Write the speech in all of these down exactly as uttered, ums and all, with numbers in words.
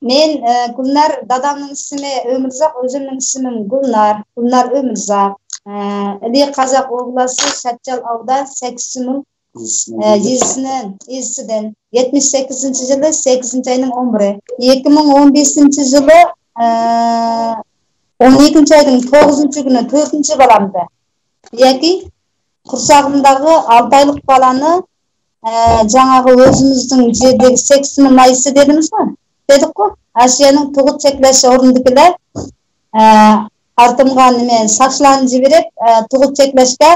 Men, e, Gülnar, dadamning ismi Ömürzoq, o'zimning ismim Gülnar, Gülnar Ömürzoq. E, Ili Qozaq oblasti, Shatchal avda, Saksimul, e, yezisinin, yezisidan. Yetmiş sekizinci yılı sekizinci ayning on biri. Yeki ming on beşinci yılı, e, on yedinci ayning to'qqizinchi kuni to'rtinchi balamdi. Yoki qursog'imdagi olti oylik bolani, e, жаңағы o'zimizning yerdagi seksini mayisi dedimizmi? Dedikku. Ashiyaning tug'ut cheklash o'rnidagilar, e, ortimga nima, soqchilarni jiberib, e, tug'ut cheklashga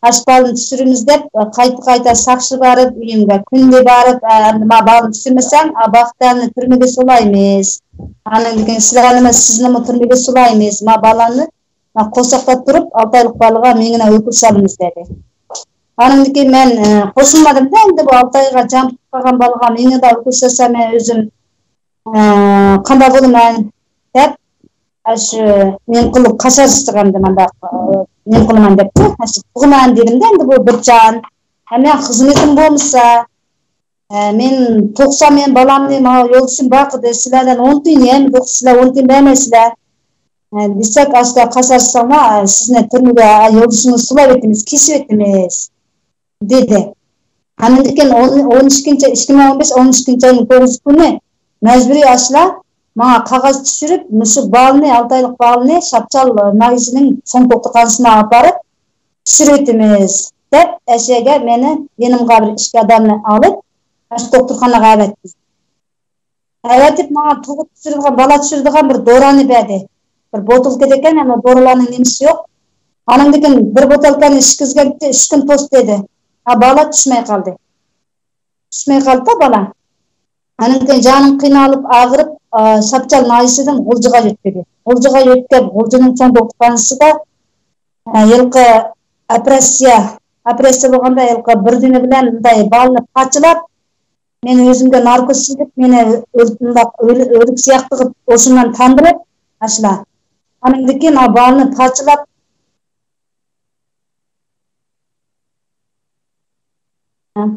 ash bolani tushiramiz deb, e, qayta-qayta soqchi borib, uyimga kunda borib, e, "Endi ma bolani tushirmasang, a, Baxtiyorni turmaga solaymiz. Anandan keyin sizlarni, siznimi turmaga solaymiz. Ma bolani qo'rqoqda turib, olti oylik bolaga mingina ukol solamiz", dedi. Anandan keyin men, e, qo'shilmadim-da, endi bu olti oyga jon tutib qolgan bolaga mingina ukol solsa, men o'zim, e, qanday bo'laman deb, shu men qilib qasharishtirganda mandaq, e, men qilaman debdi. Shu tug'man dedim-da, endi bu bir jon. Ha, men xizmatim bo'lmasa, e, men tug'sam, men bolamni, mana yo'ldoshim bor edi, sizlardan o'n tiyin yeymiz, sizlar o'n tiyin bermaysizlar. E, desak, asta qasar sanga, e, sizni turmaga, e, yo'ldoshingizni sulab o'tamiz, kesib o'tamiz, dedi. Andan keyin o'n, o'n ikkinchi, ikki ming o'n besh, o'n ikkinchi oyning to'qqizinchi kuni majburiy ashla manga qog'oz tushirib, mushu bolani, olti oylik bolani Shapchal nahiyasining so'ng doktorxonasiga olib borib tushirib o'tamiz, deb, ashaga meni yanımga bir ikki odamni olib, shu doktorxonaga avatdi. Avatib, manga tug'ib tushiradigan, bola tushiradigan bir dorani berdi. Bir botilkada ekan, ana dorilarning nimasi yo'q. Anandan keyin bir botilkani ichkizganda uch kun post dedi. Ha, bola tushmay qoldi. Tushmay qoldi bola. Anandan keyin jonim qiynalib, og'rib, a, Shapchal nahiyasidan G'uljig'a yetkazdi. G'uljig'a yetkazib, G'uljinining so'ng doktorxonasida, a, yilqi operatsiya, operatsiya bo'lganda yilqi bir dini bilan bunday bolni parchalab, meni o'zimga narkoz silib, meni o'l-, mundoq o'l-, o'lik siyaq qilib, o'shundan tandirib, ashla. Anandan keyin a bolni parchalab,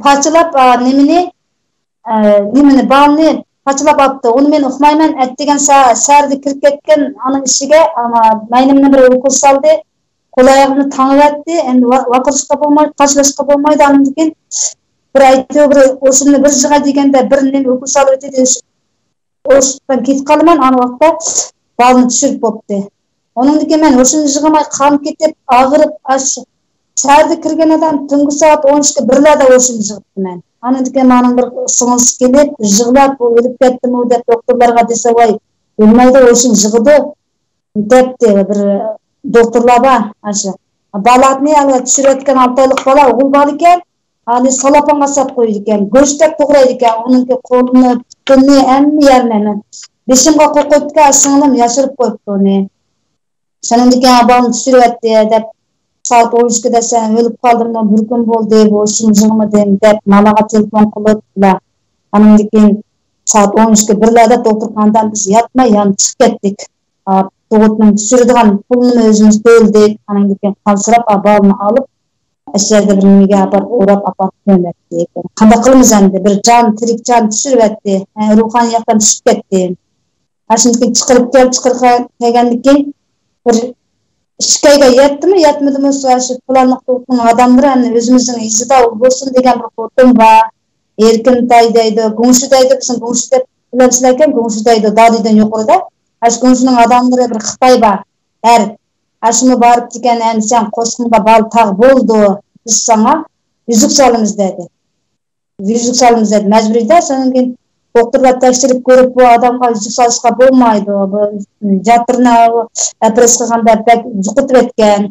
parchalab, a, nimani, a, nimani, bolni parchalab olibdi. Uni men uqmayman, ئەتىگەن سە-، سەھەردە كىرىپ كەتكەن ئانىڭ ئىشىگە، ئانا، مەينىمنى بىر ئۇكول سالدى. قول ئاياغىمنى تاڭىۋەتتى. ئەمدى ۋا-، ۋارقىراشقا بولمايدۇ، قاچىلاشقا بولمايدۇ. ئاندىن كېيىن بىر ئەيتىۋ، بىر ئوشۇمنى بىر جىغا دېگەندە، بىر نېمە ئۇكول سالىۋېتىدۇ، ئوشۇقتىن كېتىپ قالىمەن. ئانا ۋاقىتتا بالىنى چۈشۈرۈپ بوپتۇ. ئۇنىڭدىن كېيىن مەن ھوشۇمنى يىغماي، قان كېتىپ، ئاغرىپ، ئاش شەھەردە كىرگەن ئادەم تۈنگى سائەت ئون ئىككى، بىرلەردە ھوشۇمنى يىغىپتىمەن. ئاندىن كېيىن مانىڭ بىر سىڭلىسى كېلىپ، يىغلاپ، «بۇ ئۆلۈپ كەتتىمۇ؟» دەپ دوختۇرلارغا دېسە، «ۋاي، ئۆلمەيدۇ، ھوشۇمنى يىغىدۇ» دەپتۇ بىر دوختۇرلار بار. ئاشۇ بالىنى ھالا چۈشۈرۈۋەتكەن ئالتە ئايلىق بالا ئوغۇل بار ئىكەن. ئانى سالاپانغا ساپ قويىدىكەن، گۆشتەك توغرايدىكەن، ئۇنىڭكى قولىنى، پۇتىنى، ھەممە يەرنى. بېشىمغا قويۇپ قويۇپتىكەن، سىڭلىم ياشۇرۇپ قويۇپتۇ ئۇنى. شۇنىڭدىكىن بالىنى چۈشۈرۈۋەتتى دەپ، سائەت ئون ئىككىدە سەن ئۆلۈپ قالدىڭمۇ، بىر كۈن بولدى، بۇ ئىشنى يىغمىدىم دەپ، ماناغا تېلېفون قىلىپ، ئاندىن كېيىن سائەت ئون ئىككى بىرلەردە دوختۇرخانىدىن بىز ياتماي يەنە چىقىپ كەتتۇق. تۇغۇتنىڭ چۈشۈرىدىغان پۇلىنىمۇ ئۆزىمىز تۆلىدۇق. ئاندىن كېيىن قانسىراپ بالىنى ئالىپ، ئەشەدە بىر نېمىگە ئاپىرىپ، ئوراپ ئاپىرىپ كۆمۈۋەتتى. قانداق قىلىمىز ئەمدى؟ بىر جان، تىرىك جان چۈشۈرۈۋەتتى. ھە، روھانىي ياقتىن چۈشۈپ كەتتى. ئاشۇندىن كېيىن چىقىرىپ كەل، چىقىرىپ كەلگەندىن كېيىن بىر ئىككى ئايغا يەتتىمۇ، يەتمىدىمۇ، شۇ پىلانلىق گۇرۇپنىڭ ئادەملىرى ئەمدى ئۆزىمىزنىڭ يېزىدا بولسۇن دېگەن بىر خوتۇن بار. ئېركىنتاي دەيدۇ، گۇڭشى دەيدۇ، بىزنىڭ گۇڭشى دەپ بىلەمسىلەركەن، گۇڭشى دەيدۇ، دادىدىن يۇقىرىدا. ئاشۇ گۇڭشىنىڭ ئادەملىرى بىر خىتاي بار. ئەر، ئاشۇمۇ بارىپتىكەن، ئەمدى سەن قورسىقىڭدا بالا تاغ بولىدۇ، بىز ساڭا يۈزۈك سالىمىز دېدى. يۈزۈك سالىمىز دېدى، مەجبۇرىيدا. شۇنىڭدىن كېيىن دوختۇرلار تەكشۈرۈپ كۆرۈپ، بۇ ئادەمغا يۈزۈك سالىشقا بولمايدۇ، بۇ جاتىرنى ئەپرەس قىلغاندا بەك يوقىتىۋەتكەن.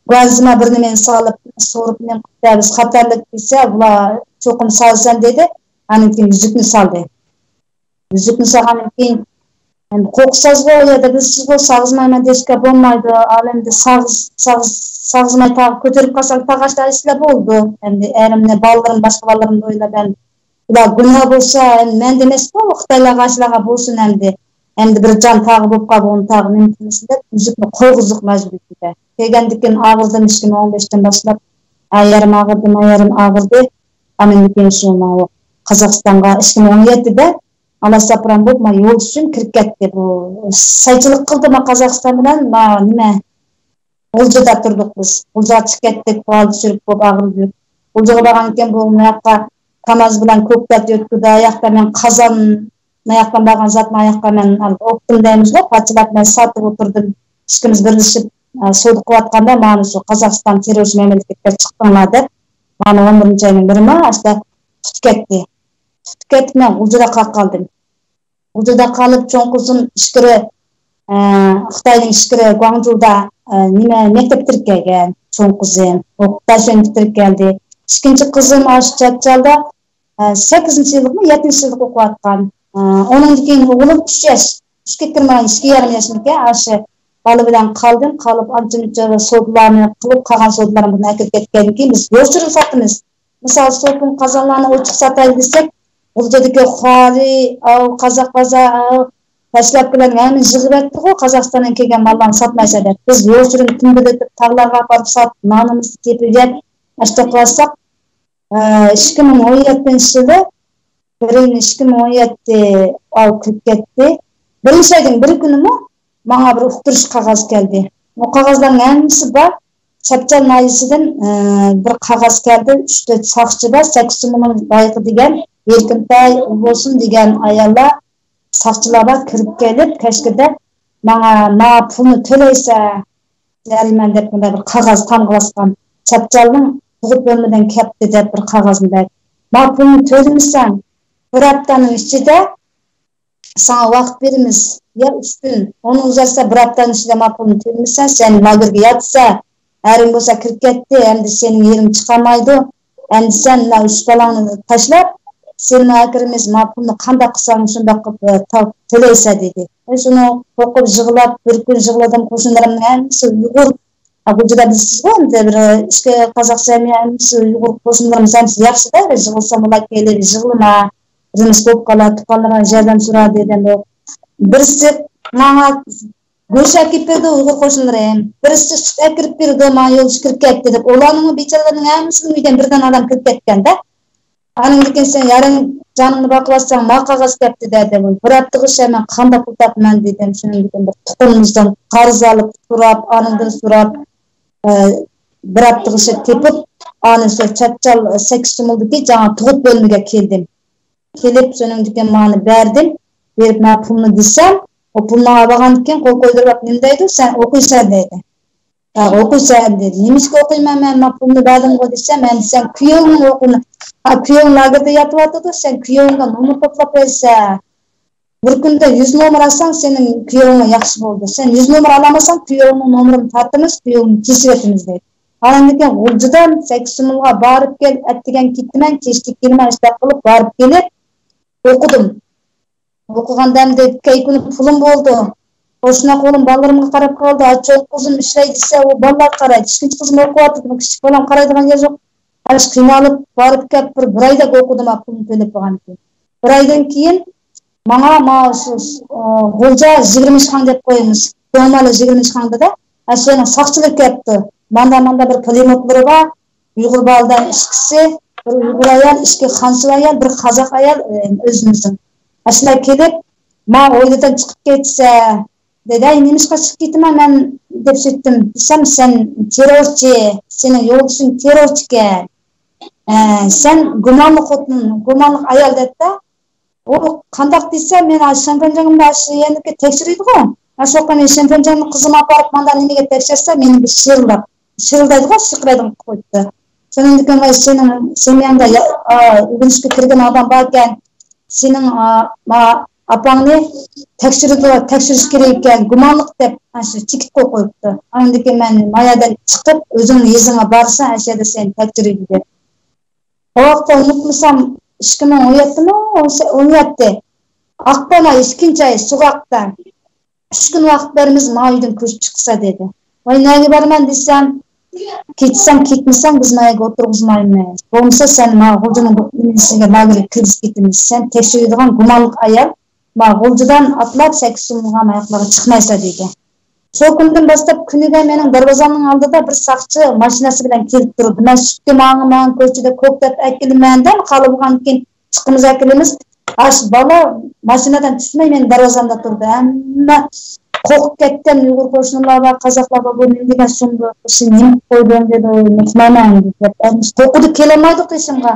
گۇۋەنزىما بىر نېمىنى سالىپ، سورۇپ نېمە قىلىپتۇ، بىز خەتەرلىك دېسە، بۇلار چوقۇم سالسۇن دېدى. ئاندىن كېيىن يۈزۈكنى سالدى. يۈزۈكنى سالغاندىن كېيىن، ئەمدى قورقۇسىزغۇ، ئۇ يەردە بىلىسىزغۇ، سالغۇزمايمەن دېيىشكە بولمايدۇ. ئالەمدە سالغۇز-، سالغۇز-، سالغۇزماي تاغ كۆتۈرۈپ قالساڭ، تاغ ئاشتا ئىشلار بولىدۇ. ئەمدى ئېرىمنى، بالىلىرىمنى، باشقا بالىلىرىمنى ئويلاپ، ئەمدى ئۇلار گۇناھ بولسا، ئەمدى مەن دېمەسكۇ، خىتايلارغا ئاشۇلارغا بولسۇن ئەمدى. ئەمدى بىر جان تاغ بولۇپ قالغان، تاغ نېمە قىلمىسۇن دەپ، يۈزۈكنى قويغۇزدۇق مەجبۇرىيەتتە. كەلگەندىن كېيىن ئاغرىدىم، ئىككى مىڭ ئون بەشتىن باشلاپ. ئايالىم ئاغرىدى، مايالىم ئاغرىدى. ئاندىن كېيىن شۇ ماۋۇ قازاقىستانغا ئىككى مىڭ ئون يەتتىدە ئالاس-ساپىران بولۇپ، ما يولدىشىم كىرىپ كەتتى. بۇ سايچىلىق قىلدى، ما قازاقىستان بىلەن، ما نېمە، غۇلجىدا تۇردۇق بىز. غۇلجىغا چىقىپ كەتتۇق، پالدا سۈرۈپ بولۇپ ئاغرىدۇق. غۇلجىغا بارغاندىكىن بۇ مۇياققا كاماز بىلەن كوكتات يۆتكىدى. ئاياقتا مەن قازان، ماياقتىن بارغان زات، ماياقتا مەن ئوقتۇم دەيمىزغۇ، پارچىلاپ مەن ساتىپ ئولتۇردۇم. ئىككىمىز بىرلىشىپ، ئە، سودا قىلىۋاتقاندا، مانا شۇ قازاقىستان تېررورچى مەملىكەتكە چىقتىڭلار دەپ، مانا ئون بىرىنچى ئاينىڭ بىرىما ئاشتا تۇتۇپ كەتتى. تۇتۇپ كەتتى، مەن غۇلجىدا قالىپ قالدىم. غۇلجىدا قالىپ، چوڭ قىزىم ئىچكىرى، ئە، خىتاينىڭ ئىچكىرى گۇاڭجۇدا، ئە، نېمە، مەكتەپ پۈتتۈرۈپ كەلگەن چوڭ قىزىم. ئوقۇپ، داشۆنى پۈتتۈرۈپ كەلدى. ئىككىنچى قىزىم ئاشۇ چاچچالدا، ئە، سەككىزىنچى يىللىقمۇ، يەتتىنچى يىللىق ئوقۇۋاتقان. ئە، ئۇنىڭدىن كېيىن ئوغلۇم ئۈچ ياش، ئۈچكە كىرمىگەن، ئىككى يېرىم ياشمىكەن، ئاشۇ بالا بىلەن قالدىم. قالىپ، ئانچە-مۇنچە سودىلارنى قىلىپ، قالغان سودىلارنى بۇنى ئەكىرىپ كەتكەندىن كېيىن، بىز يوشۇرۇن ساتىمىز. مىسال، سوپۇن قازانلارنى ئوچۇق ساتايلى دېسەك، غۇلجىدىكى خالى، ئاۋۇ قازاق بازار، ئاۋۇ تاشلاپ بىلەن ھەممە يىغىۋەتتىغۇ، قازاقىستاندىن كەلگەن ماللارنى ساتمايسەن دەپ. بىز يوشۇرۇن تۈمبىلىتىپ، تاغلارغا ئاپىرىپ ساتىپ، نانىمىزنى تېپىپ يەپ، ئاشۇنداق قىلساق، ئىككى مىڭ ئون يەتتىنچى يىلى، بىرىنچى ئىككى مىڭ ئون يەتتە ئاۋۇ كىرىپ كەتتى. بىرىنچى ئايدىن بىر كۈنىمۇ ماڭا بىر ئۇقتۇرۇش قەغەزى كەلدى. ئۇ قەغەزلەرنىڭ ھەممىسى بار. چاپچال ناھىيەسىدىن، ئە، بىر قەغەز كەلدى. ئۈچ تۆت ساقچى بار، سەككىز چومۇلنىڭ بايىقى دېگەن، ئېركىنتاي ئۇ بولسۇن دېگەن ئاياللار، ساقچىلار بار، كىرىپ كېلىپ، كەچكىدە ماڭا، «ما پۇلنى تۆلەيسە، جەرىمەن» دەپ، مۇنداق بىر قەغەز تامغا باسقان. «چاپچالنىڭ تۇغۇت بۆلمىدىن كەپتۇ» دەپ بىر قەغەزنى بەردى. «ما پۇلنى تۆلىمىسەڭ، بىر ھەپتىنىڭ ئىچىدە ساڭا ۋاقىت بېرىمىز، يا ئۈچ كۈن، ئۇنى ئۇزارتسا، بىر ھەپتىنىڭ ئىچىدە ما پۇلنى تۆلىمىسەڭ، سەن لاگېرغا ياتىسەن، ھەرىڭ بولسا كىرىپ كەتتى، ئەمدى سېنىڭ يېرىڭ چىقالمايدۇ، ئەمدى سەن مۇشۇ ئۈچ بالاڭنى تاشلاپ، سېنىڭ ئاكىرىمىز ما پۇلنى قانداق قىلساڭ شۇنداق قىلىپ، ئە، تا-، تۆلەيسەن» دېدى. مەن شۇنى قورقۇپ يىغلاپ، بىر كۈن يىغلىدىم، قوشنىلىرىمنىڭ ھەممىسى ئۇيغۇر. ئا، غۇلجىدا بىلىسىزغۇ، ئەمدى بىر ئىككى قازاق سەمىيە ھەممىسى ئۇيغۇر قوشنىلىرىمىز ھەممىسى ياخشىدا، بىر يىغلىسام ئۇلار كېلىپ يىغلىما، بىزنى كوپ قالا، تۇغقانلىرىڭ ياردەم سورا دېگەندە، بىرسى ماڭا گۆش ئەكىپ بېرىدۇ ئۇيغۇر قوشنىلىرىم، بىرسى سۈت ئەكىرىپ بېرىدۇ، ماڭا يولدىشى كىرىپ كەتتى دەپ، ئۇلارنىڭ بىچارىلەرنىڭ ھەممىسىنىڭ ئۆيىدىن بىردىن ئادەم كىرىپ كەتكەندە، ئانىڭدىن كېيىن سەن يارىڭ جانىڭنى باقىۋاتساڭ، ما قەغەز كەپتۇ دەدى. بىر ھەپتىگە شۇ مەن قانداق قىلىپ تاپىمەن دېدىم. شۇنىڭدىن كېيىن بىر تۇغقىنىمىزدىن قەرز ئېلىپ سوراپ، ئانىڭدىن سوراپ، ئە، بىر ھەپتىگە شۇ تېپىپ، ئانى شۇ چاپچال سەككىز چومۇلدىكى جاڭا تۇغۇت بۆلمىگە كەلدىم. كېلىپ، شۇنىڭدىن كېيىن ماڭا بەردىم. بېرىپ، مەن پۇلنى دېسەم، ئۇ پۇلنى ئالغاندىن كېيىن قول قويدۇرۇپ نېمە دەيدۇ؟ «سەن ئوقۇيسەن» دەيدۇ. ھە، ئوقۇيسەن دېدى. نېمىشقا ئوقۇيمەن مەن؟ مەن پۇلنى بەردىمغۇ دېسەم، مەن دېسەم، كۈيۈۋۈڭ ئوقۇنى، ھە، كۈيۈۋۈڭ لاگېردا ياتىۋاتىدۇ، سەن كۈيۈۋۈڭدىن نومۇر توپلاپ بەرسە، بىر كۈندە يۈز نومۇر ئالساڭ، سېنىڭ كۈيۈۋۈڭ ياخشى بولىدۇ. سەن يۈز نومۇر ئالالمىساڭ، كۈيۈۋۈڭنىڭ نومۇرىنى تارتىمىز، كۈيۈۋۈڭنى كېسىۋېتىمىز دەيدۇ. ئاندىن كېيىن غۇلجىدىن سەككىز چومۇلغا بارىپ كەل، ئەتىگەن كېتىمەن، كەچتە كېلىمەن، ئىشتاق قىلىپ بارىپ كېلىپ ئوقۇدۇم. ئوقۇغاندا ئەمدى كەيكۈنى پۇلۇم بولدى. قوشنا قولۇم بالىلىرىمغا قاراپ قالدى. ھە، چوڭ قىزىم ئىشلەي دېسە، ئۇ بالىلارغا قارايدۇ. كىچىكىنچى قىزىم ئوقۇۋاتىدۇ. كىچىك بالام قارايدىغان يېرى يوق. ئاشۇ قىينىلىپ بارىپ كەپ بىر، بىر ئايدەك ئوقۇدۇم، ھە، پۇلنى تۆلەپ بولغاندىن كېيىن. بىر ئايدىن كېيىن ماڭا، ماڭا شۇ، ئۇ، غۇلجا يىگىرمە ئىشخانا دەپ قويىمىز. كۆڭمەلە يىگىرمە ئىشخانىدا، ئە، سېنىڭ ساقچىلار كەپتۇ. ماندا، ماندا بىر پۇلىموتلىرى بار. ئۇيغۇر بالىلار ئىككىسى، بىر ئۇيغۇر ئايال، ئىككى خەنزۇ ئايال، بىر قازاق ئايال، ئە، ئۆزىمىزنىڭ. ئاشۇلار كېلىپ، ما ھويلىدىن چىقىپ كەتسە، دېدى. ئەي، نېمىشقا چىقىپ كېتىمەن مەن دەپ سۆيدۈم دېسەم، سەن تېررورچى، سېنىڭ يولدىشىڭ تېررورچىكەن. ئە، سەن گۇمانلىق خوتۇن، گۇمانلىق ئايال دەپتە. ئۇ قانداق دېسە، مەن شەنفەنجاڭدا ئاشۇ يەرنىكى تەكشۈرىدىغۇ. ئاشۇ ۋاقىتتا مەن شەنفەنجاڭنىڭ قىزىمنى ئاپىرىپ، ماندا نېمىگە تەكشۈرسە، مېنىڭ بىر شىرىلداپ، شىرىلدايدىغۇ، شىقىرايدىغان قىلىپ قويۇپتۇ. شۇنىڭدىن كېيىن مانا سېنىڭ سېمياڭدا يا-، ئا، ئۆگىنىشكە كىرگەن ئادەم باركەن، سېنىڭ، ئا، ما-، ئاپاڭنى تەكشۈرىدۇ، تەكشۈرۈش كېرەك ئىكەن، گۇمانلىق دەپ، ئاشۇ چېكىت قويۇپ قويۇپتۇ. ئاندىن كېيىن مەن ما يەردىن چىقىپ، ئۆزۈڭنىڭ يېزىڭغا بارساڭ، ئاشۇ يەردە سېنى تەكشۈرىدۇ دېدى. ئۇ ۋاقىتتا ئۇنتۇمىسام، ئىككى مىڭ ئون يەتتىمۇ، ئون يەتتە. ئاقپان ئايى، ئىككىنچى ئاي، سوغۇقتا. ئۈچ كۈن ۋاقىت بەرىمىز، ما ئۆيدىن كۆچۈپ چىقسا دېدى. ۋاي، نەگە بارىمەن دېسەم، كېتسەڭ، كېتمىسەڭ، بىز ما يەرگە ئولتۇرغۇزمايمىز. بولمىسا سەن ما غۇلجىنىڭ نېمىسىگە، لاگېرغا كىرگۈزۈپ كېتىمىز. سەن تەكشۈرىدىغان گۇمانلىق ئايال، ما غۇلجىدىن ئاتلاپ سەككىز چومۇلغا ما ياقلارغا چىقمايسەن دېدى. شۇ كۈندىن باشلاپ كۈنىگە مېنىڭ دەرۋازامنىڭ ئالدىدا بىر ساقچى ماشىنىسى بىلەن كېلىپ تۇرىدۇ. مەن سۈتكە ماڭىمەن، كوچىدا كوكتات ئەكېلىمەن، دەم قالىدىغان كېيىن چىقىمىز ئەكېلىمىز. ئاشۇ بالا ماشىنىدىن چۈشمەي مېنىڭ دەرۋازامدا تۇردى. ھەممە قورقۇپ كەتكەن ئۇيغۇر قوشنىلار بار، قازاقلار بار، بۇ نېمە دېگەن سۇمكا، ئىشى نېمە قويدۇڭ دېدى، ئۇنتۇمايمەن دەپ. قورقۇدى، كېلەلمەيدۇ قېشىمغا.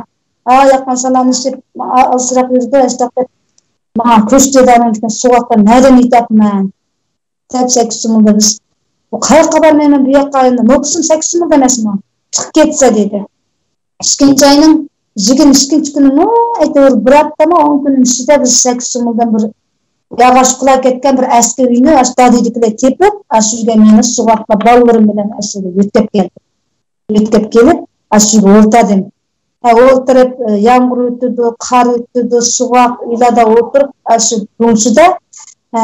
ھە، ياققان سالاملىشىپ، ئالسىراپ يۈردى، ئاشۇنداق دەپ. ماڭا كۆرسىتىۋېتەرمەن دېسەم، سوغۇقتا نەدىن يېتەپمەن دەپ، سەككىز سۇمۇلدا بىز، بۇ قاياققا بارمايمەن، بۇ ياققا ئەمدى، نوپۇسۇم سەككىز سۇمۇلدا ئەمەسمۇ، چىقىپ كەتسە دېدى. ئىككىنچى ئاينىڭ يىگىرمە ئىككىنچى كۈنىمۇ ئەيتەۋۇر، بىر ھەپتىمۇ ئون كۈننىڭ ئىچىدە بىز سەككىز سۇمۇلدىن بىر ياغاچ قۇلاپ كەتكەن بىر ئەسكى ئۆينى ئاشۇ دادىدىكىلەر تېپىپ، ئاشۇ يەرگە مېنى سوغۇقتا بالىلىرىم بىلەن ئاشۇ يەرگە يۆتكەپ كەلدى. يۆتكەپ كېلىپ، ئاشۇ يەرگە ئولتۇردۇم. ھە، ئولتۇرۇپ، ئە، يامغۇر ئۆتىدۇ، قار ئۆتىدۇ، سوغۇق ئۆيلەردە ئولتۇرۇپ، ئاشۇ گۇڭسۇدا، ئە،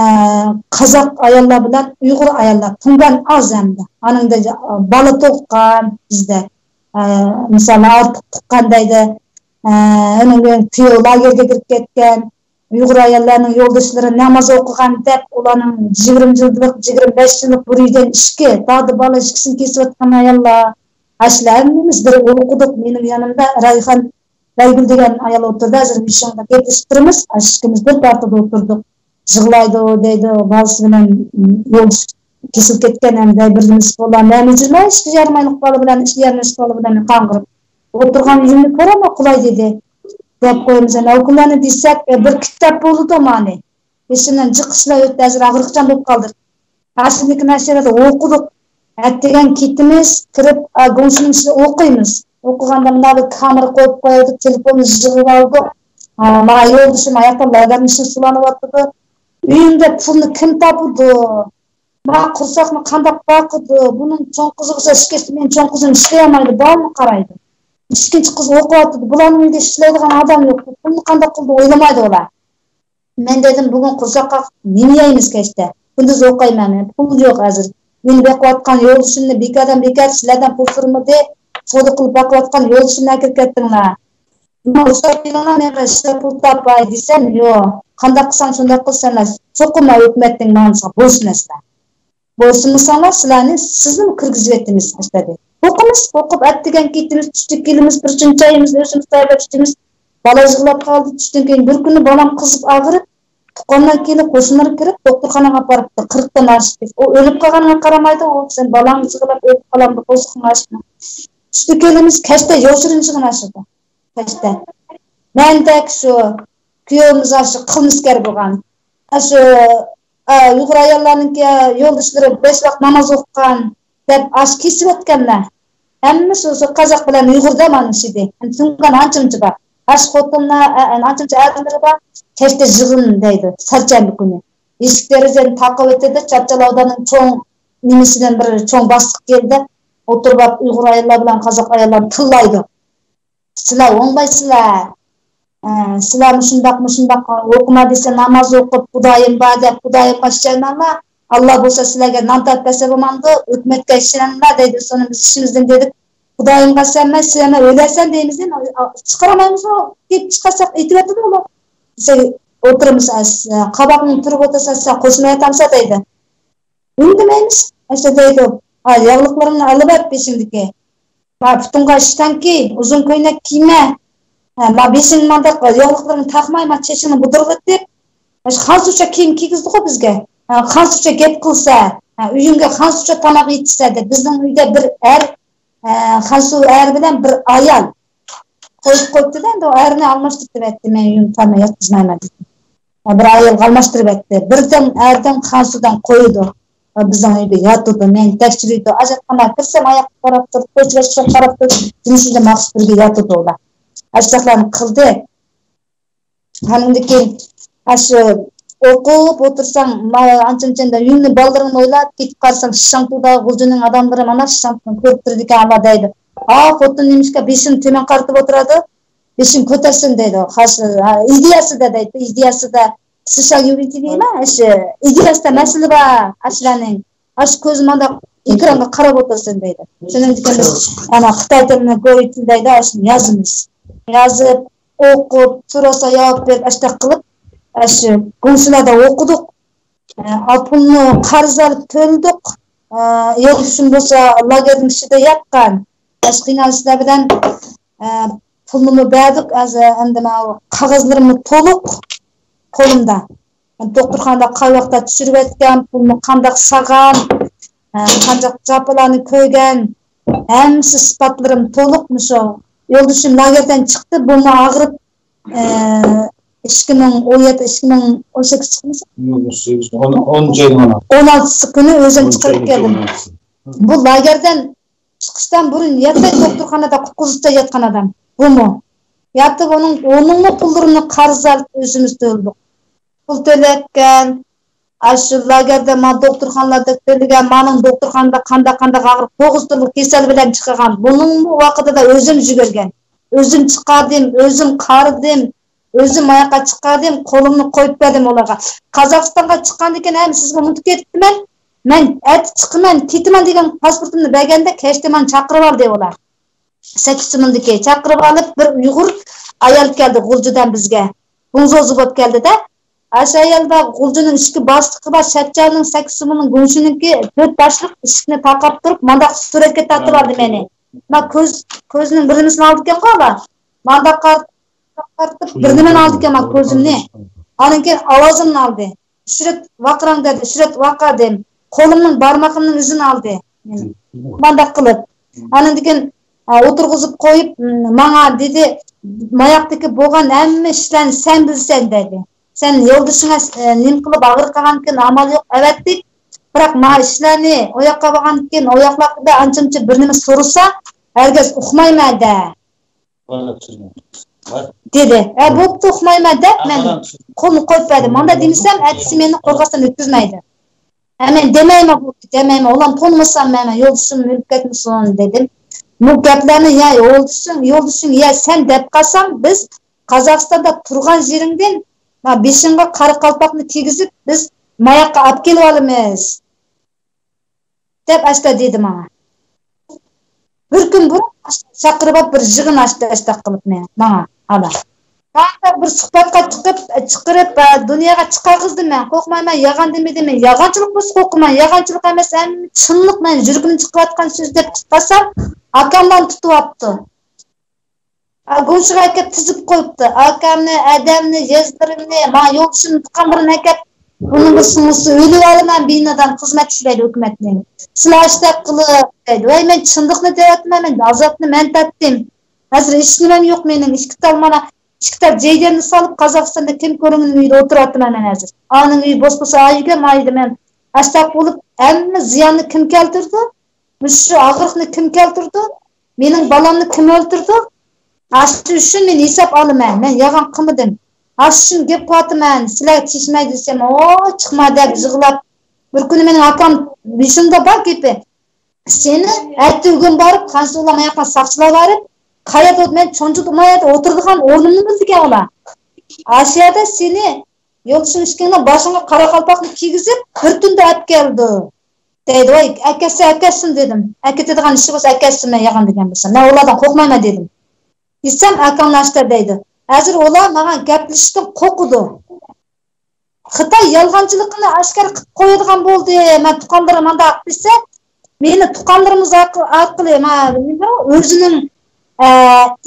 قازاق ئاياللار بىلەن ئۇيغۇر ئاياللار، تۇڭگان ئاز ئەمدى. ئانىڭدا، ئە، بالا تۇغقان بىزدە. ئە، مىسالى، ئارتۇق تۇغقان دەيدۇ. ئە، ئۇنىڭ بىلەن كۈيەۋ لاگېرگە كىرىپ كەتكەن. ئۇيغۇر ئاياللارنىڭ يولداشلىرى ناماز ئوقۇغان دەپ، ئۇلارنىڭ يىگىرمە يىللىق، يىگىرمە بەش يىللىق بىر ئۆيدىن ئىككى، دادا بالا ئىككىسىنى كېسىۋاتقان ئاياللار. ئاشۇلار ھەممىمىز بىر ئولتۇردۇق. مېنىڭ يېنىمدا رايخان، رايگۈل دېگەن ئايال ئولتۇردى. ھازىر مېشىڭدا گەپلىشىپ تۇرىمىز. ئاشۇ ئىككىمىز بىر پارتىدا ئولتۇردۇق. يىغلايدۇ دەيدۇ، بالىسى بىلەن يولدىشى كېسىلىپ كەتكەن، ئەمدى بىر نېمىسى بولار، نەمە جىرماي ئىشقا يارىمايلىق بالا بىلەن، ئىشقا يارىمايلىق بالا بىلەن قاڭغۇرۇپ. ئولتۇرغان يېرىمنى كۆرەمما قولاي دېدى. دەپ قويىمىز. ئەنە ئۇ كۈنلەرنى دېسەك، ئە، بىر كىتاب بولىدۇ مانى. بېشىمدىن جىق ئىشلار ئۆتتى، ھازىر ئاغرىقچان بولۇپ قالدىم. ئاشۇندىكى نەشرىياتتا ئوقۇدۇق. ئەتىگەن كېتىمىز، كىرىپ، ئا، گۇڭسىنىڭ ئىچىدە ئوقۇيمىز. ئوقۇغاندا مۇنداق بىر كامېرا قويۇپ قويدۇق، تېلېفوننى يىغىپ ئالدۇق. ئا، مانا يولدىشىم ئاياقتا لاگېرنىڭ ئىچىدە سۇلانىۋاتىدۇ. ئۆيۈمدە پۇلنى كىم تاپىدۇ؟ ما قورساقنى قانداق باقىدۇ؟ بۇنىڭ چوڭ قىزىغا ئىشكەچتە، مېنىڭ چوڭ قىزىم ئىشلىيەلمەيدۇ، بالىمغا قارايدۇ. ئىككىنچى قىز ئوقۇۋاتىدۇ. بۇلارنىڭ ئۆيىدە ئىشلەيدىغان ئادەم يوق. پۇلنى قانداق قىلىدۇ ئويلىمايدۇ ئۇلار. مەن دېدىم، بۈگۈن قورساق قاقىپ نېمە يەيمىز كەچتە؟ كۈندۈز ئوقۇيمەن مەن. پۇل يوق ھازىر. مېنى بېقىۋاتقان يولدىشىمنى بىكاردىن بىكار سىلەردىن پۇل سورىمىدى. سودا قىلىپ باقىۋاتقان يولدىشىمنى ئەكىرىپ كەتتىڭلار. ماڭا رۇخسەت بېرىڭلار، مەن بىر ئىشلار پۇل تاپاي دېسەم، يوق. قانداق قىلساڭ شۇنداق قىل، سەن چوقۇم ھۆكۈمەتنىڭ ماڭىسىغا بويسۇنىسىلەر. بويسۇنمىساڭلار، سىلەرنى سىزنىمۇ كىرگۈزۈۋېتىمىز، دېدى. ئوقۇمىز، ئوقۇپ، ئەتىگەن كېتىمىز، چۈشتە كېلىمىز، بىر چۈنچە يەيمىز، ئۆزىمىز تەييارلاپ ئىچىمىز. بالا يىغلاپ قالدى. چۈشتىن كېيىن بىر كۈنى بالام قىزىپ ئاغرىپ، تۇغقانلار كېلىپ، قوشنىلار كىرىپ، دوختۇرخانىغا ئاپىرىپتۇ. قىرىقتىن ئاشتى. ئۇ ئۆلۈپ قالغانغا قارىمايدۇ، ئۇ سەن بالاڭ يىغلاپ ئۆلۈپ قالامدۇ، قورسىقىڭ ئاچتىمۇ؟ چۈشتە كېلىمىز، كەچتە يوشۇرۇن يىغىن ئاشىدۇ. كەچتە. مەندەك شۇ كۈيەۋىمىز ئاشۇ قىلمىشكار بولغان. ئاشۇ، ئا، ئۇيغۇر ئاياللارنىڭكى يولداشلىرى بەش ۋاق ناماز ئوقۇغان دەپ ئاشۇ كېسىۋەتكەنلەر. ھەممىسى شۇ قازاق بىلەن ئۇيغۇردا مانا شۇ ئىدى. تۇڭگان ئانچە-مۇنچە بار. ئاشۇ خوتۇنلار، ئا، ئا، ئانچە-مۇنچە ئادەملىرى بار. كەچتە يىغىن دەيدۇ، سەرچەنبە كۈنى. ئىشىك دېرىزىنى تاقىۋېتىدۇ، چاپچال ئاۋداننىڭ چوڭ نېمىسىدىن بىر چوڭ باستۇق كەلدى. ئولتۇرۇپ ئۇيغۇر ئاياللار بىلەن قازاق ئاياللارنى تىللايدۇ. سىلەر ئوڭلايسىلەر. ئە، سىلەر مۇشۇنداق، مۇشۇنداق ئوقۇما دېسە، ناماز ئوقۇپ، خۇدايىم بار دەپ، خۇدايىمغا ئىشەنمەڭلار. ئاللا بولسا سىلەرگە نان تارتىپ بەرسە بولمامدۇ؟ ھۆكۈمەتكە ئىشىنىڭلار دەيدۇ. سونا بىز ئىشىمىزدىن دېدۇق. خۇدايىمغا ئىشەنمەي، سىلەرمۇ ئۆلەرسەن دەيمىز دېمە، چىقىرالمايمىزغۇ؟ كېلىپ چىقارساق ئېيتىۋەتىدۇ ئۇلار. بىز ئولتۇرىمىز، قاۋاقنى تۈرۈپ ئولتۇرسا، سەن قوشۇلماياتامسەن دەيدۇ. ئۈندىمەيمىز. ئاشۇ دەيدۇ، ھە، ياغلىقلىرىڭنى ئېلىۋەت بېشىڭدىكى. ھە، پۇتۇڭغا ئىشتان كىي، ئۇزۇن كۆينەك كىيمە. ھە، ما بېشىڭ مانداق ياغلىقلىرىڭنى تاقماي، ما چېچىڭنى بۇدرىتىپ. ئاشۇ خەنزۇچە كىيىم كىيگۈزدىغۇ بىزگە. ھە، خەنزۇچە گەپ قىلسا، ھە، ئۆيۈڭگە خەنزۇچە تاماق يېتىشسە دەپ، بىزنىڭ ئۆيدە بىر ئەر، ھە، خەنزۇ ئەر بىلەن بىر ئايال. قويۇپ قويۇپتۇ-دە، ئەمدى ئۇ ئەرنى ئالماشتۇرۇپ بەردى، مەن يۇم تاماق ياتقۇزمايمەن دېدى. بىر ئايالغا ئالماشتۇرۇپ بەردى. بىردىن ئەردىن خەنزۇدىن قويىدۇ. بىزنىڭ ئۆيدە ياتىدۇ، مېنى تەكشۈرىدۇ. ھاجەتخانىغا كىرسەم، ئاياققا قاراپ تۇرۇپ، كوچىغا چىقىپ قاراپ تۇرۇپ، جىنسىيدە مەخسۇس بىرگە ياتىدۇ ئۇلار. ئاشۇنداقلارنى قىلدى. ئانىڭدىن كېيىن ئاشۇ ئوقۇپ ئولتۇرساڭ، ما-، ئانچە-مۇنچە يۇمنى بالىلىرىڭنى ئويلاپ كېتىپ قالساڭ، شىشاڭتۇدا غۇلجىنىڭ ئاداملىرى مانا شىشاڭتۇدىن كۆرۈپ تۇرىدىكەن ئاللا دەيدۇ. ئا، خوتۇن نېمىشقا بېشىنى تۆمەن قارىتىپ ئولتۇرىدۇ؟ بېشىنى كۆتەرسۇن دەيدۇ. خاس-، ھە، ئىدىيەسىدە دەيدۇ، ئىدىيەسىدە. سىشاڭ يۇبىتى دېيمەن، ئاشۇ ئىدىيەسىدە مەسىلە بار، ئاشۇلارنىڭ. ئاشۇ كۆزى مانداق ئېكرانغا قاراپ ئولتۇرسۇن دەيدۇ. شۇنىڭدىن كېيىن بىز ئانا خىتاي تىلىنى گوي تىل دەيدۇ، ئاشۇنى يازىمىز. يازىپ، ئوقۇپ، سورىسا جاۋاب بېرىپ، ئاشۇنداق قىلىپ، ئاشۇ گۇڭسىلاردا ئوقۇدۇق. ئە، پۇلنى قەرز ئېلىپ تۆلىدۇق. ئە، يولدىشىم بولسا لاگېرنىڭ ئىچىدە ياتقان. باشقا قىينالىشلار بىلەن، ئە، پۇلنىمۇ بەردۇق، ھازىر ئەمدى ماۋۇ قەغەزلىرىممۇ تولۇق قولۇمدا. دوختۇرخانىدا قاي ۋاقىتتا چۈشۈرۈۋەتكەن، پۇلنى قانداق سالغان، ئە، قانداق جاپالارنى كۆرگەن، ھەممىسى ئىسپاتلىرىم تولۇق مۇشۇ. يولدىشىم لاگېردىن چىقتى، بۇمۇ ئاغرىپ، ئە، ئىككى مىڭ ئون يەتتە، ئىككى مىڭ ئون سەككىز چىقمىسا؟ ئون سەككىز، ئون، ئون ئالتىسى كۈنى ئۆزۈم چىقىرىپ كەلدىم. بۇ لاگېردىن چىقىشتىن بۇرۇن ياتماي دوختۇرخانىدا قۇتقۇزۇشتا ياتقان ئادەم. بۇمۇ. ياتىپ ئۇنىڭ، ئۇنىڭمۇ پۇللىرىنى قەرز ئېلىپ ئۆزىمىز تۆلىدۇق. پۇل تۆلەتكەن، ئاشۇ لاگېردا ما دوختۇرخانىلاردا تۆلىگەن، مانىڭ دوختۇرخانىدا قانداق قانداق ئاغرىق، توغرىسىدىن كېسەل بىلەن چىقىدىغان. بۇنىڭمۇ ۋاقتىدا ئۆزۈم يۈگۈرگەن. ئۆزۈم چىقاردىم، ئۆزۈم قارىدىم، ئۆزۈم ماياققا چىقاردىم، قولۇمنى قويۇپ بەردىم ئۇلارغا. قازاقىستانغا چىققاندىن كېيىن ھەم سىزگە ئۇنتۇپ كېتىپتىمەن. مەن ئەتە چىقىمەن، كېتىمەن دېگەن پاسپورتۇمنى بەرگەندە كەچتە ماڭا چاقىرىپ ئالدى ئۇلار. سەككىز سومدىكى چاقىرىپ ئالىپ، بىر ئۇيغۇر ئايال كەلدى غۇلجىدىن بىزگە. بۇڭزوزى بولۇپ كەلدى-دە. ئاشۇ ئايال بار، غۇلجىنىڭ ئىشىكى باشلىقى بار، شەپچالنىڭ سەككىز سومنىڭ گۇڭشىنىڭكى تۆت باشلىق ئىشىكنى تاقاپ تۇرۇپ، مانداق سۈرەتكە تارتىپ ئالدى مېنى. ما كۆز، كۆزنىڭ بىر نېمىسىنى ئالىدىكەنغۇ ئۇلار. مانداق قارىتىپ بىر نېمىنى ئالىدىكەن ما كۆزۈمنى. ئاندىن كېيىن ئاۋازىمنى ئالدى. «ئۈچ رەت ۋارقىراڭ» دېدى. ئۈچ رەت ۋارقىرىدىم. قولۇمنىڭ بارمىقىمنىڭ ئۈزىنى ئالدى. مانداق قىلىپ. ئاندىن كېيىن، ئا، ئولتۇرغۇزۇپ قويۇپ، م، ماڭا دېدى، «ماياقتىكى بولغان ھەممە ئىشلارنى سەن بىلىسەن» دېدى. «سەن يولدىشىڭ ئەس-، ئە، نېمە قىلىپ ئاغرىق قىلغاندىكىن ئامال يوق، ئەۋەتتۇق. بىراق ما ئىشلارنى ئۇ ياققا بارغاندىكىن ئۇ ياقلاردا ئانچە-مۇنچە بىر نېمە سورىسا، ھەرگىز ئۇقمايمەن» دە. دېدى. ھە، بوپتۇ، ئۇقمايمەن دەپ مەن قولنى قويۇپ بەردىم. مانداق دېمىسەم، ئەتىسى مېنى قورغاستىن ئۆتكۈزمەيدۇ. ھە، مەن دېمەيمەن، بولدى، دېمەيمەن. ئۇلارنى تونۇمىسام مەن، مەن يولدىشىم ئۆلۈپ كەتمىسۇن دېدىم. بۇ گەپلەرنى يا يولدىشىڭ، يولدىشىڭ، يا سەن دەپ قالساڭ، بىز قازاقىستاندا تۇرغان يېرىڭدىن، ما، بېشىڭغا قارا قالپاقنى كىيگۈزۈپ، بىز ماياققا ئاپ كېلىۋالىمىز. دەپ ئاشتا دېدى ماڭا. بىر كۈن بۇرۇن چاقىرىپ بىر يىغىن ئاچتى، ئاشتاق قىلىپ مېنى، ماڭا، ئالا. ماڭا بىر سۇھبەتقە چىقىپ، چىقىرىپ، ئە، دۇنياغا چىقارغۇزدى مەن، قورقمايمەن، يالغان دېمىدى مەن، يالغانچىلىق بولسا قورقىمەن، يالغانچىلىق ئەمەس، ھەم چىنلىق مەن يۈرىكىمدىن چىقىۋاتقان سۆز دەپ چىقارسام، ئاكاملارنى تۇتۇۋاپتۇ. ئا، گۇڭشىغا ئەكەپ تىزىپ قويۇپتۇ. ئاكامنى، ئادەمنى، يېزىلىرىمنى، ماڭا يولدىشىمنى، تۇغقانلىرىمنى ئەكەپ، بۇنىڭ بىر سىڭلىسى ئۆلۈۋالىمەن، بىنادان خىزمەت ئىشلەيدۇ ھۆكۈمەتنىڭ. سىلەر ئاشتاق قىلىپ دەيدۇ. ۋاي، مەن چىنلىقنى دەۋاتىمەن، مەن ئازابنى مەن تارتتىم. ھازىر ھېچنېمەم يوق مېنىڭ. ئىككى تال مانا، ئىككى تال جەيدەمنى سالىپ، قازاقىستاندا كىم كۆرۈنگەن ئۆيدە ئولتۇرۇۋاتىمەن مەن ھازىر. ئانىڭ ئۆيى بوس بولسا، ئايىگە، مايدا مەن ئاشتاق بولۇپ، ھەممە زىياننى كىم كەلتۈردى؟ مۇشۇ ئاغرىقنى كىم كەلتۈردى؟ مېنىڭ بالامنى كىم ئۆلتۈردى؟ ئاشۇ ئۈچۈن مەن ھېساب ئالىمەن. مەن يالغان قىلمىدىم. ئاشۇ ئۈچۈن گەپ قىلىۋاتىمەن. سىلەرگە تېشىماي دېسەم، ھو، چىقما دەپ يىغلاپ. بىر كۈنى مېنىڭ ئاكام بېشىمدا بار گېپى. سېنى ئەتىگۈن بارىپ، خەنزۇلار ماياققا ساقچىلار بارىپ، قايەردە ئوت-، مەن چونجۇدا ماياقتا ئولتۇرىدىغان ئورنۇمنى بىلىدىكەن ئۇلار. ئاشۇ يەردە سېنى يولدىشىڭ ئىككىڭنىڭ باشىڭغا قارا قالپاقنى كىيگۈزۈپ، بىر تۈندە ئەپ كەلدى. دەيدۇ. ۋاي، ئەكەتسە ئەكەتسۇن دېدىم. ئەكېتىدىغان ئىشى بولسا ئەكەتسۇن، مەن يالغان دېگەن بولسام. مەن ئۇلاردىن قورقمايمەن دېدىم. دېسەم، ئاكاڭلار ئاشتا دەيدۇ. ھازىر ئۇلار ماڭا گەپلىشىشتىن قورقىدۇ. خىتاي يالغانچىلىقىنى ئاشكارا قىلىپ قويىدىغان بولدى. مەن تۇغقانلىرىم مانداق دېسە، مېنى تۇغقانلىرىمىز ئارقىلى، ئارقىلى، ما، نېمە، ئۆزىنىڭ، ئە،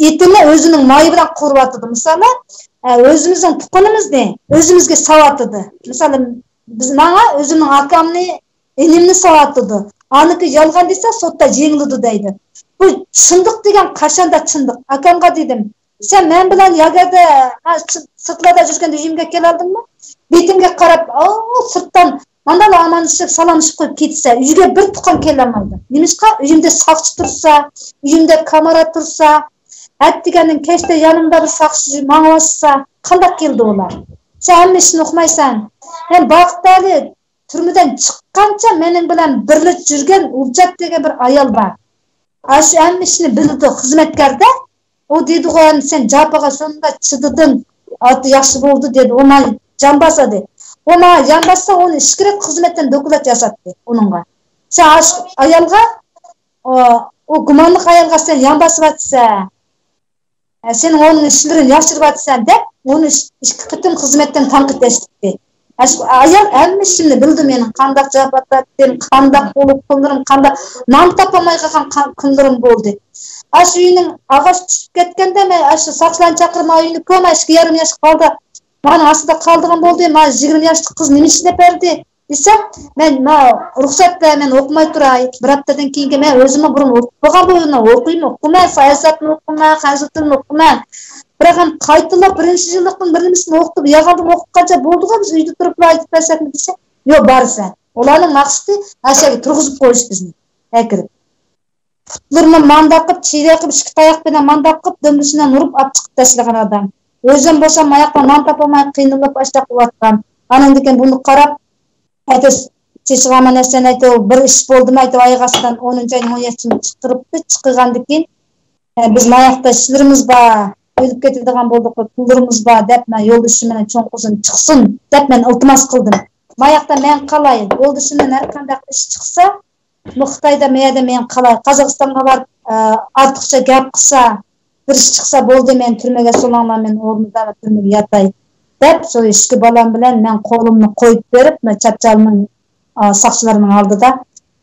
ئېتىنى ئۆزىنىڭ مايى بىلەن قورۇۋاتىدۇ. مىسالى، ئە، ئۆزىمىزنىڭ تۇغقىنىمىزنى ئۆزىمىزگە ساۋاتىدۇ. مىسالى، بىز، ماڭا ئۆزۈمنىڭ ئاكامنى، ئىنىمنى ساۋاتىدۇ. ئانىكى يالغان دېسە، سوتتا يېڭىلىدۇ دەيدۇ. بۇ چىندىق دېگەن قاچاندا چىندىق؟ ئاكامغا دېدىم، سەن مەن بىلەن ياگەردە، ھە، سىرتلاردا يۈرگەندە ئۆيۈمگە كېلەلدىڭمۇ؟ بېتىمگە قاراپ، ئاۋۇ سىرتتان ماندالا ئامانلىشىپ، سالاملىشىپ قويۇپ كېتىسەن. ئۆيگە بىر تۇغقان كېلەلمەيدۇ. نېمىشقا؟ ئۆيۈمدە ساقچى تۇرسا، ئۆيۈمدە كامېرا تۇرسا، ئەتىگەندىن كەچتە يېنىمدا بىر ساقچى ماڭىۋاتسا، قانداق كېلىدۇ ئۇلار؟ سەن ھەممە ئىشنى ئۇقمايسەن. ھەم بەختىيارلىق تۈرمىدىن چىققانچە مېنىڭ بىلەن بىرلىكتە يۈرگەن ئۇلجات دېگەن بىر ئايال بار. ئاشۇ ھەممە ئىشنى بىلىدۇ، خىزمەتكاردا. ئۇ دېدىغۇ، ئەمدى سەن جاپاغا شۇنداق چىدىدىڭ، ئاتى ياخشى بولدى دېدى. ئۇ ماڭا جان باسىدى. ئۇ ماڭا جان باسسا، ئۇنى ئىككى رەت خىزمەتتىن دوكلات ياساتتى ئۇنىڭغا. سەن ئاشۇ ئايالغا، ئۇ، ئۇ گۇمانلىق ئايالغا سەن يان باسىۋاتىسەن. سەن ئۇنىڭ ئىشلىرىنى ياشۇرۇۋاتىسەن دەپ، ئۇنى ئىككى قېتىم خىزمەتتىن تەنقىدلەشتى. ئاشۇ ئايال ھەممە ئىشىمنى بىلدى مېنىڭ، قانداق جاپا تارتتىم، قانداق بولۇپ كۈنلىرىم، قانداق نان تاپالماي قالغان قا-، كۈنلىرىم بولدى. ئاشۇ ئۆينىڭ ئاغاچ چۈشۈپ كەتكەندە، مەن ئاشۇ ساقچىلارنى چاقىرىپ، ما ئۆينى كۆرمەي، ئىككى يېرىم ياشلىق بالىدا مانا ئاستىدا قالىدىغان بولدى. ما يىگىرمە ياشلىق قىز نېمە ئىشلەپ بەردى دېسەم، مەن، ما رۇخسەت بەر، مەن ئوقۇماي تۇراي. بىر ھەپتىدىن كېيىنكى مەن ئۆزۈممۇ بۇرۇن ئوقۇپ بولغان بۇ يىلنى ئوقۇيمۇ ئوقۇيمەن، ساياسەتنى ئوقۇيمەن، خەنزۇ تىلىنى ئوقۇيمەن. بىراق ھەم قايتىلاپ بىرىنچى يىللىقنىڭ بىرىنچىسىنى ئوقۇتۇپ، ياغاندىن ئوقۇپ قانچە بولدىغۇ، بىز ئۆيدە تۇرۇپلا ئېيتىپ بەرسەكمۇ دېسە، يوق، بارىسەن. ئۇلارنىڭ مەقسىتى ئاشۇ يەرگە تۇرغۇزۇپ قويۇش بىزنى. ئەكىرىپ. پۇتلىرىنى مانداق قىلىپ، چىۋە قىلىپ، ئىككى تاياق بىلەن مانداق قىلىپ، دۈمبىسىنى ئۇرۇپ ئاپ چىقىپ تاشلىغان ئادەم. ئۆزۈم بولسام ماياقتا نان تاپالماي قىينىلىپ ئاشۇنداق قىلىۋاتقان. ئاناندىن كېيىن بۇنى قاراپ، ئەتىسى چېچىغا مانا سەن ئېيتىپ، بىر ئىش بولدىمۇ ئېيتىپ، ئاياغ ئاستىدىن ئونىنچى ئاينىڭ ئون يەتتىسىنى چىقىرىپتۇ. چىقىرغاندىن كېيىن، ئە، بىز ماياقتا ئىشلىرىمىز بار، ئۆلۈپ كېتىدىغان بولدۇق، پۇللىرىمىز بار دەپ، مەن يولدىشىم مەن چوڭ قىزىم چىقسۇن دەپ مەن ئىلتىماس قىلدىم. ماياقتا مەن قالاي، يولدىشىمدىن ھەر قانداق ئىش چىقسا، بۇ خىتايدا مەيەردە مېنىڭ قالاي، قازاقىستانغا بارىپ، ئە، ئارتۇقچە گەپ قىلسا، بىر ئىش چىقسا بولدى، مەن تۈرمىگە سولۇڭلار، مەن ئورنىدا تۈرمىگە ياتاي دەپ، شۇ ئىككى بالام بىلەن مەن قولۇمنى قويۇپ بېرىپ، مەن چاپچالنىڭ، ئا، ساقچىلارنىڭ ئالدىدا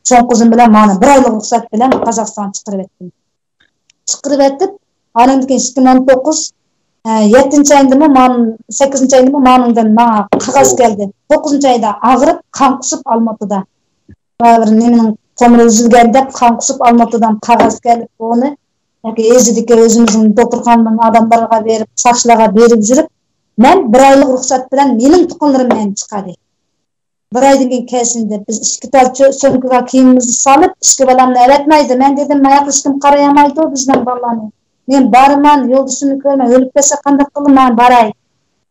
چوڭ قىزىم بىلەن مانا بىر ئايلىق رۇخسەت بىلەن قازاقىستانغا چىقىرىۋەتتىم. چىقىرىۋېتىپ، ئانىڭدىن كېيىن ئىككى مىڭ ئون توققۇز، ئە، يەتتىنچى ئايدىمۇ مام-، سەككىزىنچى ئايدىمۇ مامىڭدىن ماڭا قەغەز كەلدى. توققۇزىنچى ئايدا ئاغرىپ، قان قۇسۇپ ئالمۇتىدا. بىر نېمىنىڭ تومۇرى ئۈزۈلگەن دەپ قان قۇسۇپ ئالمۇتىدىن قەغەز كەلدى. بۇنى ياكى ئېزىدىكى ئۆزىمىزنىڭ دوختۇرخانىدىن ئادەملەرگە بېرىپ، ساقچىلارغا بېرىپ يۈرۈپ، مەن بىر ئايلىق رۇخسەت بىلەن مېنىڭ تۇغقانلىرىم مەن چىقاردى. بىر ئايدىن كېيىن كەلسۇن دەپ، بىز ئىككى تال چۆ-، سومكىغا كىيىمىمىزنى سالىپ، ئىككى بالامنى ئەۋەتمەيدۇ. مەن دېدىم، ماياق ھېچكىم قارايالمايدۇ بىزنىڭ بالىلارنى. مەن بارىمەن، يولدىشىمنى كۆرىمەن، ئۆلۈپ كەتسە قانداق قىلىمەن، بارمەن، باراي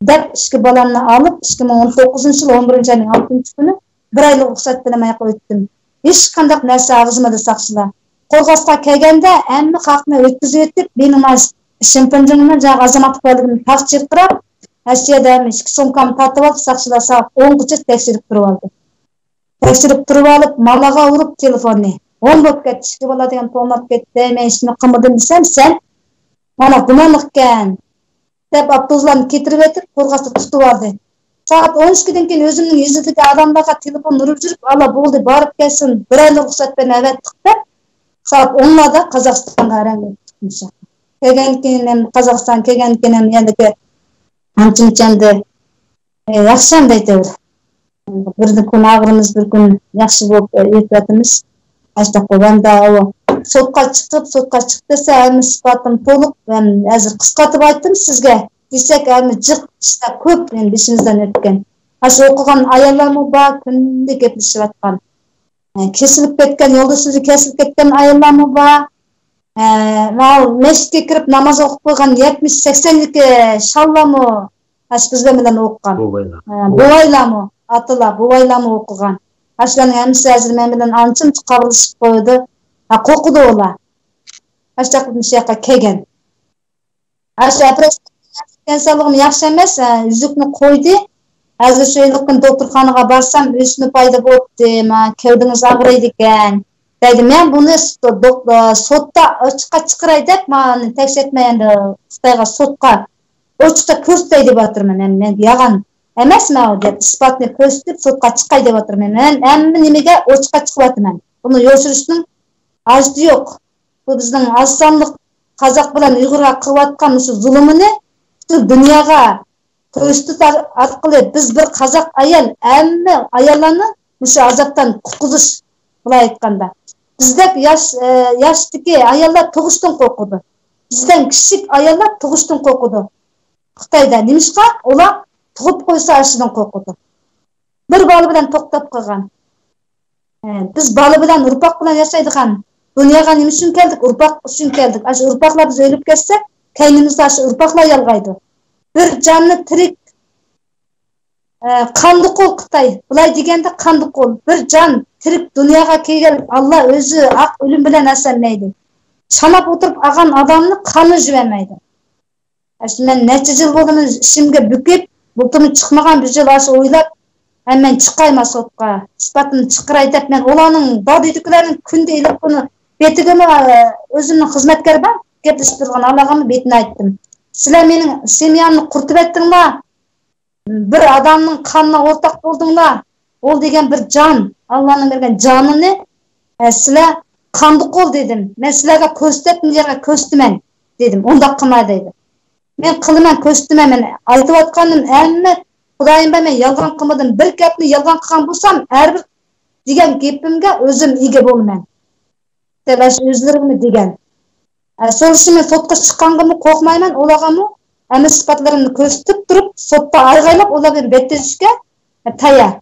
دەپ، ئىككى بالامنى ئالىپ، ئىككى مىڭ ئون توققۇزىنچى يىل ئون بىرىنچى ئاينىڭ ئالتىنچى كۈنى بىر ئايلىق رۇخسەت بىلەن ماياققا ئۆتتۈم. ھېچقانداق نەرسە ئاغزىمدا ساقچىلار. قورغاسقا كەلگەندە ھەممە خەقنى ئۆتكۈزۈۋېتىپ، مېنىڭ مانا شىنپىنجىڭىمنى، جا ئازامات كۇپايلىقىمنى تاغ چىرقىراپ، ئەشيەدە ئىككى سومكامنى تارتىۋالدى، ساقچىلار سائەت ئونغىچە تەكشۈرۈپ تۇرۇۋالدى. تەكشۈرۈپ تۇرۇۋالىپ، مالاغا ئۇرۇپ تېلېفوننى. ھوم بولۇپ كەتتى، ئىككى بالا دېگەن توڭلاپ كەتتى. مەن ھېچنېمە قىلمىدىم دېسەم، سەن مانا گۇمانلىقكەن دەپ ئاپتوبۇسلارنى كېتىرىۋېتىپ، قورغاستا تۇتۇۋالدى. سائەت ئون ئىككىدىن كېيىن ئۆزۈمنىڭ يېزىدىكى ئادەملەرگە تېلېفون ئۇرۇپ يۈرۈپ، ئالا بولدى، بارىپ كەلسۇن، بىر ئايلىق رۇخسەت بىلەن ئەۋەتتۇق دەپ، سائەت ئونلاردا قازاقىستانغا ئەرەن ئۆتتۇق. كەلگەندىن كېيىن ھەم قازاقىستان كەلگەندىن كېيىن ھەم يەنىدىكى ئانچە-مۇنچە ئەمدى، ئە، ياخشى ئەمدى ئېيتىۋېرە. بىر كۈن ئاغرىمىز، بىر كۈن ياخشى بولۇپ، ئە، ئۆتۈۋاتىمىز. ئاشۇنداق بولغاندا ئۇ سوتقا چىقىپ، سوتقا چىقىپ دېسە، ھەممە ئىسپاتىم تولۇق. مەن ھازىر قىسقارتىپ ئېيتتىم سىزگە. دېسەك، ھەممە جىق ئىشلار كۆپ، يەنە بېشىمىزدىن ئۆتكەن. ئاشۇ ئوقۇغان ئاياللارمۇ بار، كۈندە گەپلىشىۋاتقان. ئە، كېسىلىپ كەتكەن، يولدىشىدىن كېسىلىپ كەتكەن ئاياللارمۇ بار. ئە، ماۋۇ مەسچىتكە كىرىپ ناماز ئوقۇپ قويغان يەتمىش، سەكسەنلىك شاللارمۇ، ئاشۇ بىز بىلەن ئوقۇغان. بوۋايلار. ئە، بوۋايلارمۇ، ئاتىلار، بوۋايلارمۇ ئوقۇغان. ئاشۇلارنىڭ ھەممىسى ھازىر مەن بىلەن ئانچە-مۇنچە خەۋەرلىشىپ قويىدۇ. ھە، قورقىدۇ ئۇلار. ئاشۇنداق مۇشۇ ياققا كەلگەن. ئاشۇ ئەپرەس كەلسەنلىكىم ياخشى ئەمەس، ئۈزۈكنى قويدى. ھازىر شۇ ھېلىقى كۈنى دوختۇرخانىغا بارسام، ئۆسمە پەيدا بوپتۇ، ما، كەۋدىڭىز ئاغرىيدىكەن دەيدۇ. مەن بۇنى سوتتا ئوچۇققا چىقىراي دەپ، مانى تەكشۈرتمەي ئەمدى خىتايغا سوتقا ئوچۇقتا كۆرسىتەي دەپ ئاتىرمەن. ئەمدى مەن يالغان ئەمەسمۇ دەپ ئىسپاتنى كۆرسىتىپ سوتقا چىقاي دەپ ئاتىرمەن. مەن ھەممە نېمىگە ئوچۇققا چىقىۋاتىمەن. بۇنى يوشۇرۇشنىڭ ھاجىتى يوق. بۇ بىزنىڭ ئاز سانلىق قازاق بىلەن ئۇيغۇرغا قىلىۋاتقان مۇشۇ زۇلۇمىنى پۈتۈن دۇنياغا كۆرسىتىش ئارقىلىق بىز بىر قازاق ئايال، ھەممە ئاياللارنى مۇشۇ ئازابتىن قۇتقۇزۇش، بۇلاي ئېيتقاندا. بىزدەك ياش، ئە، ياشتىكى ئاياللار تۇغۇشتىن قورقىدۇ. بىزدەك كىچىك ئاياللار تۇغۇشتىن قورقىدۇ. خىتايدا. نېمىشقا؟ ئۇلار تۇغۇپ قويسا ئاشۇدىن قورقىدۇ. بىر بالا بىلەن توختاپ قالغان. ئە، بىز بالا بىلەن، ئۇرپاق بىلەن ياشايدىغان دۇنياغا نېمە ئۈچۈن كەلدۇق؟ ئۇرپاق ئۈچۈن كەلدۇك. ئاشۇ ئۇرپاقلار بىز ئۆلۈپ كەتسەك، كەينىمىزدە ئاشۇ ئۇرپاقلار يالغايدۇ. بىر جاننى تىرىك، ئە، قاندىقۇل خىتاي، بۇلاي دېگەندە قاندىقۇل. بىر جان تىرىك دۇنياغا كەلگەن ئاللا ئۆزى ھەق ئۆلۈم بىلەن ھەسەنلەيدۇ. ساناپ ئولتۇرۇپ ئالغان ئادامنى قانى يۇيۇۋەرمەيدۇ. ئاشۇ مەن نەچچە يىل بولدى مەن ئىشىمگە بۈكۈپ، بۇلتۇرمۇ چىقمىغان بىر يىل ئاشۇ ئويلاپ، ھە، مەن چىقايما سوتقا، ئىسپاتنى چىقىراي دەپ، مەن ئۇلارنىڭ دادىدىكىلەرنىڭ كۈندە ئېلىپ بۇنى بېتىگىمۇ، ئە، ئۆزۈمنىڭ خىزمەتكار بار، گەپلىشىپ تۇرغان ئاللىغىمۇ بېتىنى ئېيتتىم. سىلەر مېنىڭ سېميامنى قۇرۇتۇۋەتتىڭلار، بىر ئادەمنىڭ قانىنا ئورتاق بولدۇڭلار. ئۇ دېگەن بىر جان، ئاللانىڭ بەرگەن جانىنى، ئە، سىلەر قاندىقۇل دېدىم. مەن سىلەرگە كۆرسىتەتتىم دېگەنگە كۆرسىتىمەن دېدىم. ئۇنداق قىلما دەيدۇ. مەن قىلىمەن، كۆرسىتىمەن. مەن ئېيتىۋاتقىنىم ھەممە، خۇدايىم بار، مەن يالغان قىلمىدىم. بىر گەپنى يالغان قىلغان بولسام، ھەر بىر دېگەن گېپىمگە ئۆزۈم ئىگە بولىمەن دەپ ئۆزلىرىمنى دېگەن. ئە، سورىسىمەن، سوتقا چىققانغىمۇ قورقمايمەن، ئۇلارغىمۇ ھەممە ئىسپاتلىرىمنى كۆرسىتىپ تۇرۇپ، سوتتا ئايغايلاپ ئۇلار بىلەن بەتلىشىشكە تەييار.